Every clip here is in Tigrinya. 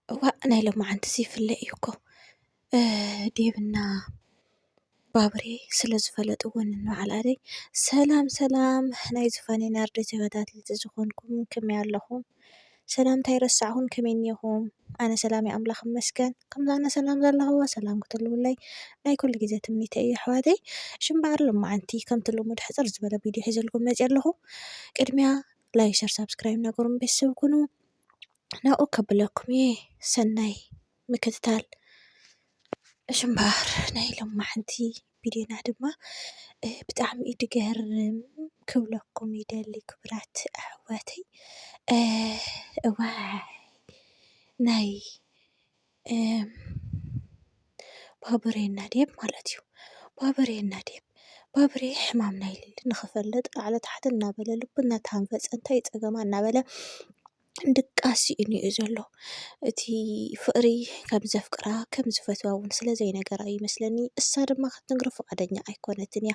እዋእ ናይ ሎማዓንትስ ይፍለ እዩ እኮ። እ፣ ዴብና ባቡሬ ስለ ዝፈለጥዎ ንንባዓል ኣደይ። ሰላም ሰላም ናይ ዝፋኔ ናርዲ ተኸታተልቲ ዝኾንኩም ከመይ ኣለኹም? ሰላምታ ኣይረሳዕኹን፣ ከመይ እኒኹም? ኣነ ሰላም እየ ኣምላኽ ይመስገን። ከምዛ ኣነ ሰላም ዘለኹዋ ሰላም ክትህልውለይ ናይ ኩሉ ግዜ ትምኒተይ እዩ ኣሕዋተይ። ሽምበኣር ሎማዓንቲ ከምቲ ልሙድ ሕፅር ዝበለ ቪድዮ ሒዘልኩም መፅየ ኣለኹ። ቅድሚያ ላይክ፣ ሸር፣ ሳብስክራይብ ናገሩን ቤተሰብ ኩኑ። ናብኡ ከብለኩም እየ። ሰናይ ምክትታል። እሺ እምበኣር ናይ ሎማዓንቲ ቪድዮና ድማ፣ እ፣ ብጣዕሚ እዩ ድገርም ክብለኩም ይደሊ ክቡራት ኣሕዋተይ። እ፣ እዋይ ናይ፣ እም፣ ባቡሬና ዴብ ማለት እዩ። ባቡሬና ዴብ፣ ባቡሬ ሕማም ናይ ሊሊ ንኽፈልጥ ላዕሊ ታሕቲ እናበለ፣ ልቡ እናተሃንፈጸ፣ እንታይ ጸገማ እናበለ ድቃስ እዩ ዘሎ። እቲ ፍቕሪ ከም ዘፍቅራ፣ ከም ዝፈትዋ እውን ስለ ዘይነገራ እዩ ይመስለኒ። እሳ ድማ ክትነግሮ ፍቓደኛ ኣይኮነትን እያ።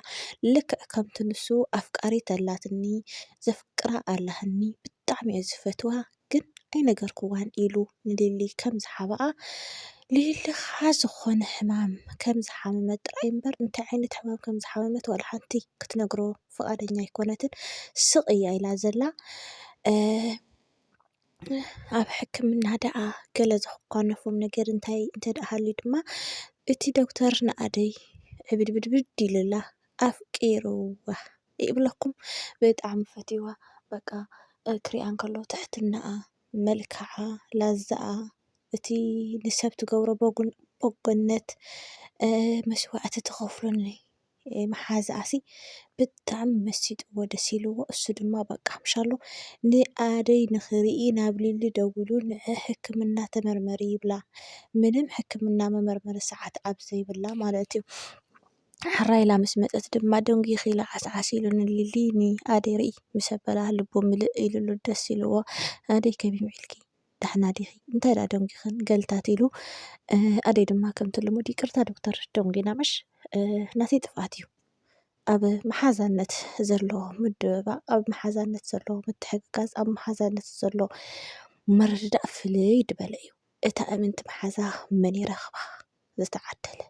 ልክዕ ከምቲ ንሱ ኣፍቃሪት ኣላትኒ፣ ዘፍቅራ ኣላህኒ፣ ብጣዕሚ እየ ዝፈትዋ፣ ግን ኣይነገርክዋን ኢሉ ንሊሊ ከም ዝሓብኣ፣ ሊሊ ከዓ ዝኾነ ሕማም ከም ዝሓመመት ጥራይ እምበር፣ እንታይ ዓይነት ሕማም ከም ዝሓመመት ዋላ ሓንቲ ክትነግሮ ፍቓደኛ ኣይኮነትን። ስቕ እያ ኢላ ዘላ። እ፣ ኣብ ሕክምና ደኣ ገለ ዘኳነፎም ነገር እንታይ እንተ ደኣ ሃልዩ ድማ፣ እቲ ዶክተር ንኣደይ ዕብድብድብድ ኢሉላ፣ ኣፍቂርዋ ይብለኩም። ብጣዕሚ ፈትይዋ። በቃ፣ እ፣ ክሪኣ እንከሎ ትሕትናኣ፣ መልክዓ፣ ላዛኣ፣ እቲ ንሰብ ትገብሮ በጉን-፣ በጎነት፣ እ፣ መስዋእቲ ትኸፍሎ ን-፣ እ፣ መሓዛኣሲ ብጣዕሚ መሲጥዎ፣ ደስ ኢልዎ። እሱ ድማ በቃ ምሻሎ ንኣደይ ንኽርኢ ናብ ሊሊ ደዊሉ፣ "ንዒ ሕክምና ተመርመሪ" ይብላ። ምንም ሕክምና መመርመሪ ሰዓት ኣብ ዘይብላ ማለት እዩ። ሕራይ ኢላ ምስ መጸት ድማ፣ "ደንጒኺ" ኢሉ ዓስዓስ ኢሉ ንሊሊ፣ "ንኣደይ ርኢ" ምስ ኣበላ፣ ልቡ ምልእ ኢሉሉ፣ ደስ ኢልዎ። "ኣደይ ከመይ ውዒልኪ? ደሕና ዲኺ? እንታይ ደኣ ደንጒኽን?" ገልታት ኢሉ፣ እ፣ ኣደይ ድማ ከምቲ ልሙድ፣ "ይቅርታ ዶክተር፣ ደንጒና ምሽ? እ፣ ናተይ ጥፍኣት እዩ። ኣብ መሓዛነት ዘሎ ምድብባቕ፣ ኣብ መሓዛነት ዘሎ ምትሕግጋዝ፣ ኣብ መሓዛነት ዘሎ ምርድዳእ ፍልይ ዝበለ እዩ። እታ እምንቲ መሓዛ መን ይረኽባ? ዝተዓደለ።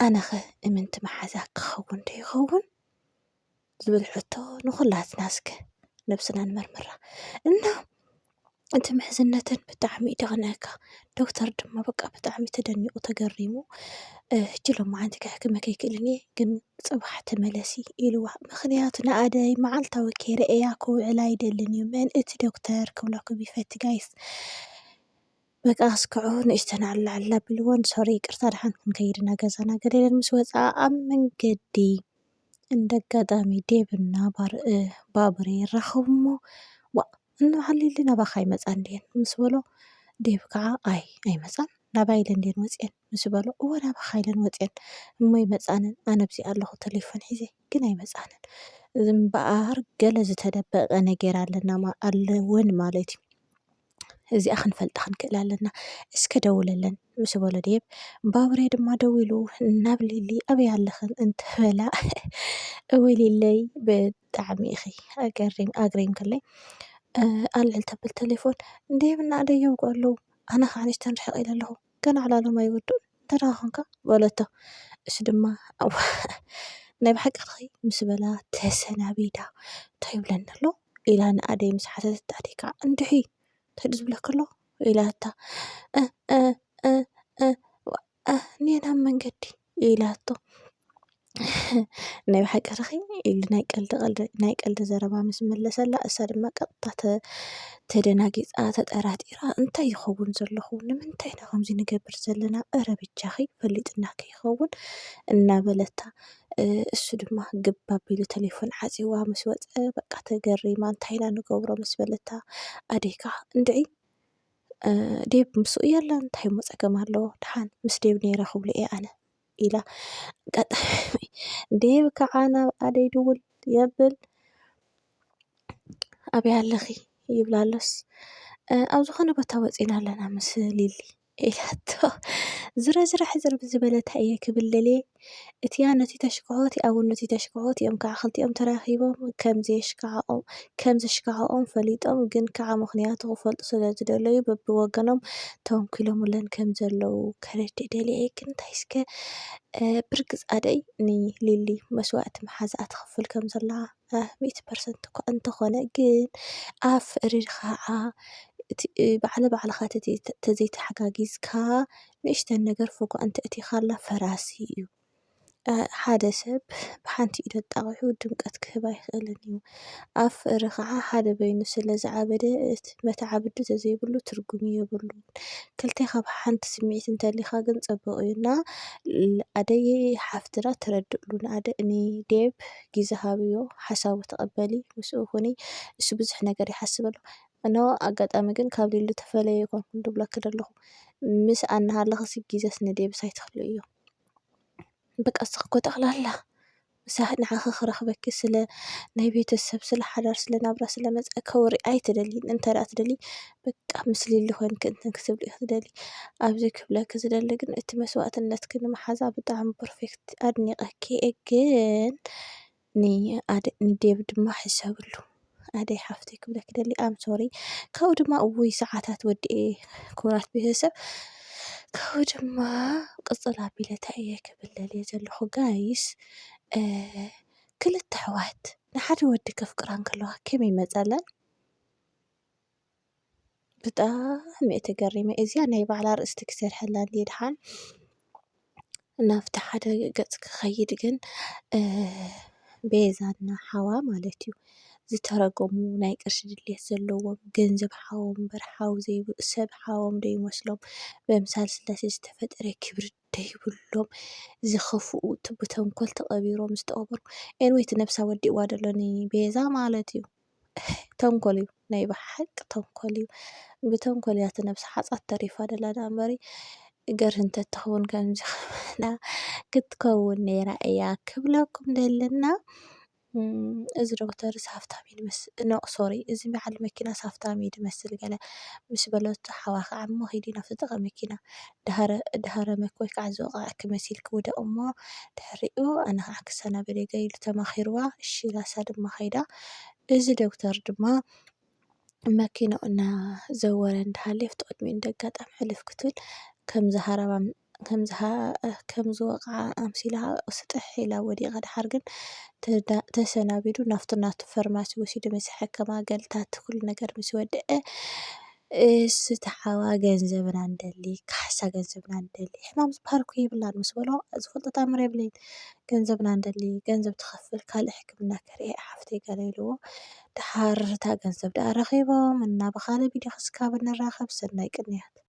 ኣነኸ እምንቲ መሓዛ ክኸውን ዶ ይኸውን?" ዝብል ሕቶ ንኹላትና እስከ ነብስና ንመርምራ። እና እቲ ምሕዝነተን ብጣዕሚ እዩ ደቕንአካ። ዶክተር ድማ በቃ ብጣዕሚ ተደኒቑ፣ ተገሪሙ፣ እ፣ "ሕጂ ሎማዓንቲ ከሕክመኪ ኣይክእልን እየ፣ ግን ጽባሕ ተመለሲ" ኢልዋ። ምኽንያቱ ንኣደይ መዓልታዊ ከይርእያ ክውዕል ኣይደልን እዩ። መን እቲ ዶክተር ክብለኩም ይፈቲ ጋይስ። በቃ ኣስክዑ ንእሽተን ኣላዕላ ኣቢልወን፣ "ሶሪ ይቅርታ፣ ደሓን ክንከይድ ኢና ገዛና" ገለ ኢለን ምስ ወፃ ኣብ መንገዲ እንደ ኣጋጣሚ ዴብና ባር-፣ እ፣ ባቡሬ ይራኸቡ እሞ፣ "ዋ፣ እንበዓል ሊሊ ናባኻ ኣይመፃን ድየን?" ምስ በሎ፣ ዴብ ከዓ፣ "ኣይ፣ ኣይመፃን፣ ናባይ ኢለን ድየን ወፅየን?" ምስ በሎ፣ "እወ፣ ናባኻ ኢለን ወፅየን፣ እሞ ኣይመፃንን፣ ኣነ ኣብዚ ኣለኹ ተሌፎን ሒዘ፣ ግን ኣይመፃንን። እምበኣር ገለ ዝተደበቐ ነገር ኣለና ማ-፣ ኣለወን ማለት እዩ። እዚኣ ክንፈልጣ ክንክእል ኣለና። እስከ ደውለለን" ምስ በሎ ዴብ፣ ባቡሬ ድማ ደዊሉ ናብ ሊሊ "ኣበይ ኣለኽን?" እንተበላ፣ "እወ ሊለይ፣ ብጣዕሚ ኢኺ ኣገሪም-፣ ኣግሪምክለይ። እ፣ ኣልዕል ተብል ተሌፎን፣ ዴብ እና ኣደይ የውግዑ ኣለዉ። ኣነ ከዓ ንእሽተን ርሕቕ ኢለ ኣለኹ። ገና ዕላሎም ኣይወድኡን። እንታይ ደኣ ኾንካ?" በለቶ። እሱ ድማ፣ "እዋ፣ ናይ ብሓቂ ዲኺ?" ምስ በላ ተሰናቢዳ፣ "እንታይ ይብለኒ ኣሎ?" ኢላ ንኣደይ ምስ ሓተተታ፣ ኣደይ ከዓ፣ "እንድዒ፣ እንታይ ድዩ ዝብለኪ ኣሎ?" ኢላታ። "እ፣ እ፣ እ፣ እ፣ ዋ፣ እ፣ እኔ ናብ መንገዲ" ኢላቶ። "ናይ ብሓቂ ዲኺ?" ኢሉ ናይ ቀልዲ ቀልዲ፣ ናይ ቀልዲ ዘረባ ምስ መለሰላ፣ እሳ ድማ ቀጥታ ተ-፣ ተደናጊጻ፣ ተጠራጢራ፣ "እንታይ ይኸውን ዘለኹ? ንምንታይ ኢና ከምዚ ንገብር ዘለና? እረ በጃኺ፣ ፈሊጥና ከይኸውን?" እናበለታ፣ እ፣ እሱ ድማ ግብ ኣቢሉ ተሌፎን ዓጺዋ ምስ ወጸ፣ በቃ ተገሪማ፣ "እንታይ ኢና ንገብሮ?" ምስ በለታ፣ ኣደይ ከኣ፣ "እንድዒ፣ እ፣ ዴብ ምስኡ የለን፣ እንታይ እሞ ጸገም ኣለዎ? ደሓን ምስ ዴብ ነይረ ክብሎ እየ ኣነ" ኢላ፣ ኣጋጣሚ ዴብ ከዓ ናብ ኣደይ ድውል የብል። "ኣበይ ኣለኺ?" ይብላ ኣሎስ፣ "እ፣ ኣብ ዝኾነ ቦታ ወጺና ኣለና ምስ ሊሊ" ኢላቶ። ዝረዝረ ሕጽር ብዝበለ እንታይ እየ ክብል ደልየ? እቲኣ ነቲ ተሽክዖ፣ እቲኣ እውን ነቲ ተሽክዖ፣ እቲኦም ከዓ ክልቲኦም ተራኺቦም ከም ዘየሽክዓኦም፣ ከም ዘሽክዓኦም ፈሊጦም፣ ግን ከዓ ምኽንያቱ ክፈልጡ ስለ ዝደለዩ በብወገኖም ተንኲሎምለን ከም ዘለዉ ከረድእ ደልየ። ግን እንታይ እስከ፣ እ፣ ብርግጽ ኣደይ ንሊሊ መስዋእቲ መሓዛኣ ትኸፍል ከም ዘላ፣ እ፣ ሚእቲ ፐርሰንት እኳ እንተኾነ፣ ግን ኣብ ፍቕሪ ከዓ እቲ፣ እ፣ ባዕለ ባዕልኻ ተዘይ-፣ ተዘይተሓጋጊዝካ ንእሽተን ነገር ፎኳ እንተእቲኻላ ፈራሲ እዩ። እ፣ ሓደ ሰብ ብሓንቲ ኢዱ ኣጣቒዑ ድምቀት ክህብ ኣይኽእልን እዩ። ኣብ ፍቕሪ ከዓ ሓደ በይኑ ስለ ዝዓበደ እቲ መተዓብዲ ተዘይብሉ ትርጉም የብሉን። ክልቴኻ ብሓንቲ ስምዒት እንተሊኻ ግን ጽቡቕ እዩ እና ል-፣ ኣደይ ሓፍትና ተረድእሉ ንኣደ-፣ ንዴብ ግዜ ሃብዮ፣ ሓሳቡ ተቐበሊ፣ ምስኡ ኩኒ፣ እሱ ብዙሕ ነገር ይሓስብ ኣሎ። እነሆ ኣጋጣሚ ግን ካብ ሊሊ ተፈለየ ኣይኮንኩን ድብለኪ ዘለኹ። ምስኣ እናሃለኽሲ ግዜስ ንዴብስ ኣይትኽልእዮ። በቃ እስኺ እኮ ጠቕላላ ምሳሕ ንዓኺ ክረኽበኪ ስለ ናይ ቤተሰብ፣ ስለ ሓዳር፣ ስለ ናብራ ስለ መጻኢ ከውሪ ኣይትደልይን። እንተ ደኣ ትደልዪ በቃ ምስ ሊሊ ኮይንኪ እንትን ክትብሊ ኢኺ ትደልዪ። ኣብዚ ክብለኪ ዝደሊ ግን እቲ መስዋእትነትኪ ንምሓዛ ብጣዕሚ ፐርፌክት፣ ኣድኒቐኪ እየ። ግን ንኣደ-፣ ንዴብ ድማ ሕሰብሉ። ኣደይ ሓፍተይ ክብለኪ ደሊ፣ ኣም ሶሪ። ካብኡ ድማ እውይ ሰዓታት ወዲኤ፣ ክቡራት ቤተሰብ። ካብኡ ድማ ቅጽል ኣቢለ እንታይ እየ ክብል ደልየ ዘለኹ ጋይስ፣ እ፣ ክልተ ኣሕዋት ንሓደ ወዲ ከፍቅራ እንከለዋ ከመይ ይመጸለን? ብጣዕሚ እየ ተገሪመ። እዚኣ ናይ ባዕላ ኣርእስቲ ክሰርሐላ እንድየ ድሓን ናብቲ ሓደ ገጽ ክኸይድ ግን፣ እ፣ ቤዛና ሓዋ ማለት እዩ። ዝተረገሙ ናይ ቅርሺ ድሌት ዘለዎም፣ ገንዘብ ሓዎም እምበር ሓው ዘይብሉ፣ ሰብ ሓዎም ዶ ይመስሎም? በምሳል ስላሴ ዝተፈጠረ ክብሪ ዶ ይብሎም? ዝኸፍኡ ት-፣ ብተንኮል ተቐቢሮም ዝተቐበሩ። ኤንወይ እቲ ነብሳ ወዲእዋ ደሎ ንቤዛ ማለት እዩ። ተንኮል እዩ፣ ናይ ብሓቂ ተንኮል እዩ። ብተንኮል እያ እቲ ነብሳ ሓጻት ተሪፋ ደላ ደኣ እምበሪ፣ ገርህ እንተትኸውን ከምዚ ከማና ክትከውን ነይራ እያ ክብለኩም ደልና። እም፣ እዚ ዶክተርስ ሃፍታም እዩ ዝመስ-፣ ኖ፣ ሶሪ፣ እዚ በዓል መኪናስ ሃፍታም እዩ ዝመስል ገለ ምስ በለቶ፣ ሓዋ ከዓ እሞ ኺዲ ናብቲ ጥቓ መኪና ድሃረ-፣ ድሃረመኪ ወይ ከዓ ዝወቕዐኪ መሲልኪ ውደቕ እሞ ድሕሪኡ ኣነ ከዓ ክሰናበድ እየ ገለ ኢሉ ተማኺርዋ። እሺ ኢላ እሳ ድማ ከይዳ። እዚ ዶክተር ድማ መኪንኡ እናዘወረ እንዳሃለየ፣ ኣብቲ ቅድሚኡ እንደ ኣጋጣሚ ሕልፍ ክትብል፣ ከም ዝሃረማ፣ ከም ዝሃ-፣ ከም ዝወቕዓ ኣምሲላ ስጥሕ ኢላ ወዲቓ። ድሓር ግን ተዳ-፣ ተሰናቢዱ ናብቲ ናቱ ፈርማሲ ወሲዱ ምስ ሓከማ፣ ገልታት ኩሉ ነገር ምስ ወድአ፣ እሱ ተሓዋ ገንዘብና እንደሊ፣ ካሕሳ ገንዘብና እንደሊ፣ ሕማም ዝበሃል እኮ የብላን ምስ በሎ፣ ዝፈልጦ ታምር የብለይን። ገንዘብና እንደሊ፣ ገንዘብ ትኸፍል፣ ካልእ ሕክምና ከርእየ ሓፍተይ ገለ ኢልዎ። ድሓር እታ ገንዘብ ደኣ ረኺቦም እና ብኻልእ ቪድዮ ክስካብ ንራኸብ። ሰናይ ቅንያት።